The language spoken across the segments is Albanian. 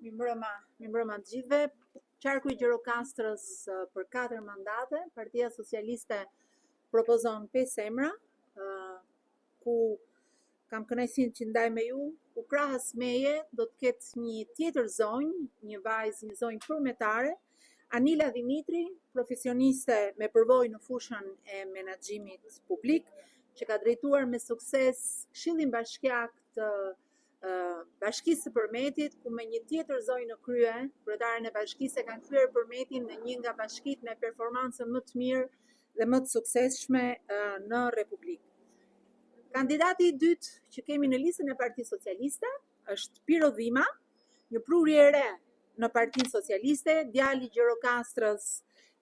Mirëmbrëma, mirëmbrëma të gjithëve. Qarku i Gjirokastrës për 4 mandate, Partia Socialiste propozon 5 emra, ku kam kënaqësinë që ndaj me ju, ku krahas meje do të ketë një tjetër zonjë, një vajzë, një zonjë përmetare, Anila Dhimitri, profesioniste me përvojë në fushën e menaxhimit publik, që ka drejtuar me sukses Këshillin Bashkiak të Bashkisë së Përmetit, ku me një tjetër zonjë në krye, kryetaren e bashkisë e kanë kthyer Përmetin në një nga bashkitë me performancën më të mirë dhe më të suksesshme në Republikë. Kandidati i dytë që kemi në listën e Partisë Socialiste është Piro Dhima, një prurje e re në Partinë Socialiste, djali i Gjirokastrës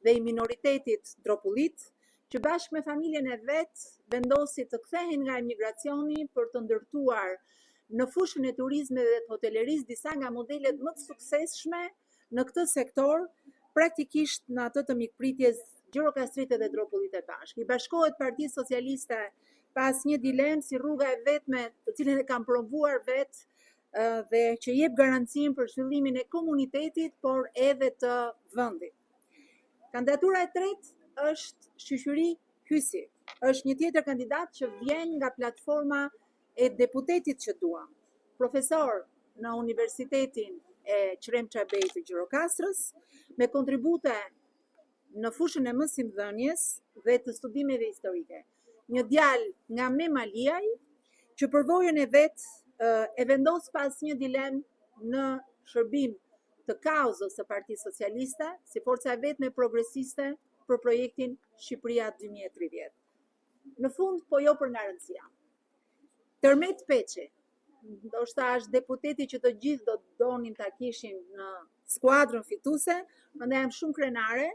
dhe i minoritetit Dropullit, që bashkë me familjen e vet vendosi të kthehen nga emigracioni për të ndërtuar në fushën e turizmit dhe të hotelerisë disa nga modelet më të suksesshme në këtë sektor, praktikisht në atë të mikpritjes gjirokastrite dhe dropullite bashkë. I bashkohet Partisë Socialiste pa asnjë dilemë si rruga e vetme, të cilën e kam provuar vetë dhe që jep garancinë për zhvillimin e komunitetit, por edhe të vendit. Kandidatura e tretë është Shyqyri Hysi. Është një tjetër kandidat që vjen nga platforma e deputetit që duam. Profesor në Universitetin e Eqrem Çabej të Gjirokastrës, me kontribute në fushën e mësimdhënies dhe të studimeve historike. Një djalë nga Memaliaj që përvojën e vet e vendos pa asnjë dilemë në shërbim të kauzës së Partisë Socialiste, si forca e vetme progresiste për projektin Shqipëria 2030. Në fund, po jo për nga rëndësia. Tërmet Peçi, ndoshta është deputeti që të gjithë do të donin ta kishin në skuadrën fituese, prandaj jam shumë krenare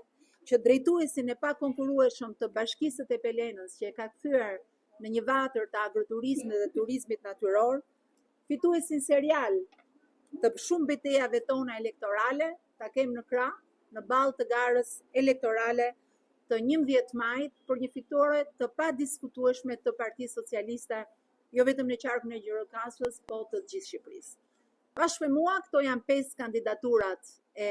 që drejtuesin e pakonkurrueshëm të Bashkisë së Tepelenës, që e ka kthyer në një vatër të agroturizmit dhe turizmit natyror, fituesin serial të shumë betejave tona elektorale, ta kem në krah, në ballë të garës elektorale të 11 majit për një fitore të padiskutueshme të Partisë Socialiste, jo vetëm në qarkun e Gjirokastrës, po të gjithë Shqipërisë. Bashkë me mua, këto janë 5 kandidaturat e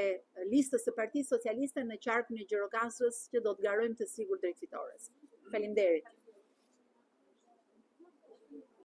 listës së Partisë Socialiste në qarkun e Gjirokastrës që do të garojmë të sigurt drejt fitores. Faleminderit.